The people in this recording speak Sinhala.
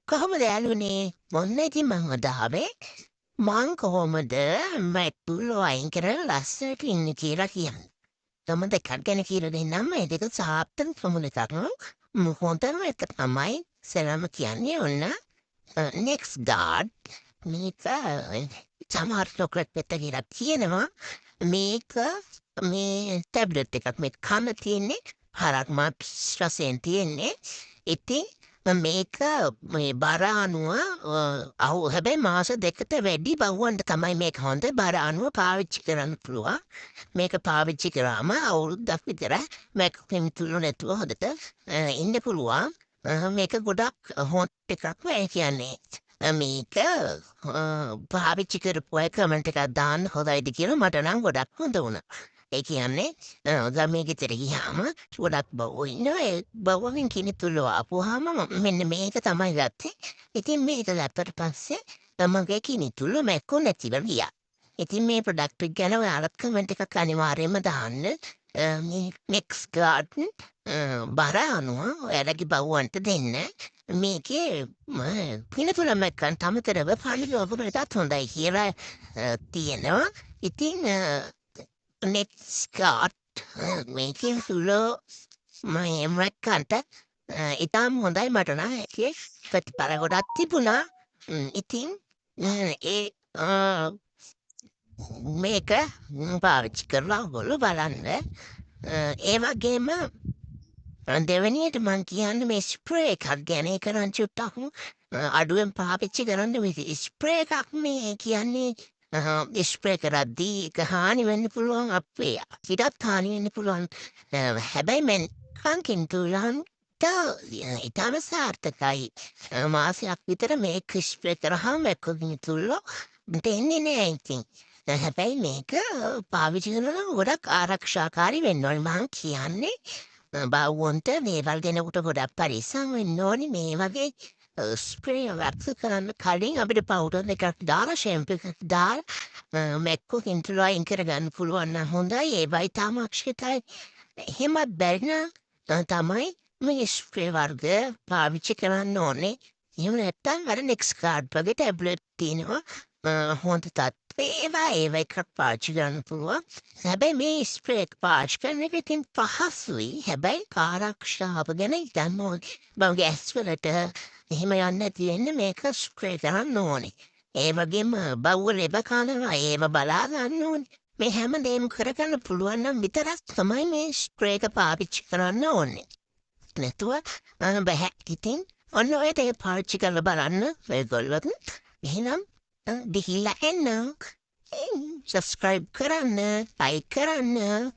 කොහොමද යාළුවනේ? මොන්න ඉතින් මං අද ආවේ මං කොහොමද මැකුළු අයින් කරලා ලස්සනට ඉන්නේ කියලා කියන්න. තම දෙකක් ගැන කියලා දෙන්නම්. මේ දෙක සාප්තන් සමුන එකක්. හොඳම එක තමයි සෙලම කියන්නේ ඔන්න නෙක්ස්ට් ගාඩ්. මේක සමහර චොක්ලට් පෙත්ත කියලා කියනවා. මේක මේ ටැබ්ලට් එකක්. මේ කන තියෙන්නේ හරක් මස් වශයෙන් තියෙන්නේ. ඉතින් මේක මේ බර අනුව අහු හැබැයි මාස 2කට වැඩි බව්වන්ට තමයි මේක හොඳ. බර අනුව පාවිච්චි කරන්න පුළුවන්. මේක පාවිච්චි කරාම අවුරුද්දක් විතර මේක පිමිතුරු නැතුව හොඳට ඉන්න පුළුවන්. මේක ගොඩක් හොඳ එකක්. ඒ කියන්නේ මේක පාවිච්චි කරපු අය කමෙන්ට් එකක් දාන්න හොඳයිද කියලා. මට නම් ගොඩක් හොඳ වුණා. ඒ කියන්නේ ගමේ ගෙදර ගියාම ගොඩක් බව්වෝ ඉන්නවා. ඒ බව්වගෙන් කිනිතුල්ලෝ ආපුවාම මෙන්න මේක තමයි ගත්තේ. ඉතින් මේක ගත්තට පස්සේ මගේ කිනිතුල්ලෝ මැක්කෝ නැතිව ගියා. ඉතින් මේ ප්‍රොඩක්ට් එක ගැන ඔයාලත් කමෙන්ට් එකක් අනිවාර්යයෙන්ම දාන්න. මේ නෙක්ස් ගාඩ් බර අනුව ඔයාලගේ බව්වන්ට දෙන්න. මේකේ පිනතුල මැක්කන්ට අමතරව පණු වලටත් හොඳයි කියලා තියෙනවා. ඉතින් නෙක්ස් ගාඩ් මේකේ සුලෝ මේ මැක්කන්ට ඉතාම හොඳයි. මට නම් ඒකේ ප්‍රතිඵල ගොඩක් තිබුණා. ඉතින් ඒ මේක පාවිච්චි කරලා ඔයගොල්ලෝ බලන්න. ඒ වගේම දෙවෙනියට මං කියන්නේ මේ ස්ප්‍රේ එකක් ගැන. ඒක නම් චුට්ටක් අඩුවෙන් පාවිච්චි කරන්න. මේ ස්ප්‍රේ එකක් මේ කියන්නේ ස්ප්‍රේ කරද්දී ඒක හානි වෙන්න පුළුවන්, අපේ අපිටත් හානි වෙන්න පුළුවන්. හැබැයි මැක්කන් කිනිතුල්ලන්ට ඉතාම සාර්ථකයි. මාසයක් විතර මේක ස්ප්‍රේ කරාම මැක්කෝ කිනිතුල්ලෝ දෙන්නේ නෑ ඉතින්. හැබැයි මේක පාවිච්චි කරනවා නම් ගොඩක් ආරක්ෂාකාරී වෙන්න ඕනේ. මං කියන්නේ බව්වොන්ට දේවල් දෙනකොට ගොඩක් පරිස්සම් වෙන්න ඕනේ. මේ වගේ ස්ප්‍රේ එකක් කරන්න කලින් අපිට පවුඩර් එකක් දාලා, ෂැම්පු එකක් දාලා මැක්කෝ කිනිතුල්ලෝ අයින් කරගන්න පුළුවන් නම් හොඳයි. ඒවා ඉතාම අවශ්‍යයි. එහෙමත් බැරි නම් තමයි මේ ස්ප්‍රේ වර්ග පාවිච්චි කරන්න ඕනේ. එහෙම නැත්නම් අර නෙක්ස් ගාඩ් වගේ ටැබ්ලට් තියෙනවා හොඳ තත්ත්වයේ ඒවා ඒවා එකක් පාවිච්චි කරන්න පුළුවන්. හැබැයි මේ ස්ප්‍රේ එක පාවිච්චි කරන එක ඉතින් පහසුයි. හැබැයි ආරක්ෂාව ගැන හිතන්න ඕනේ. මගේ ඇස් වලට එහෙම යන්නේ නැති වෙන්න මේක ස්ප්‍රේ කරන්න ඕනේ. ඒ වගේම බව්ව ලෙබ කනවා, ඒව බලා ගන්න ඕනේ. මේ හැම දේම කරගන්න පුළුවන් නම් විතරක් තමයි මේ ස්ප්‍රේ එක පාවිච්චි කරන්න ඕනේ. නැතුව බැහැ. ඉතින් ඔන්න ඔය දේ පාවිච්චි කරලා බලන්න ඔයගොල්ලොත්. එහෙනම් ගිහිල්ලා එන්න. සබ්ස්ක්‍රයිබ් කරන්න, ලයික් කරන්න.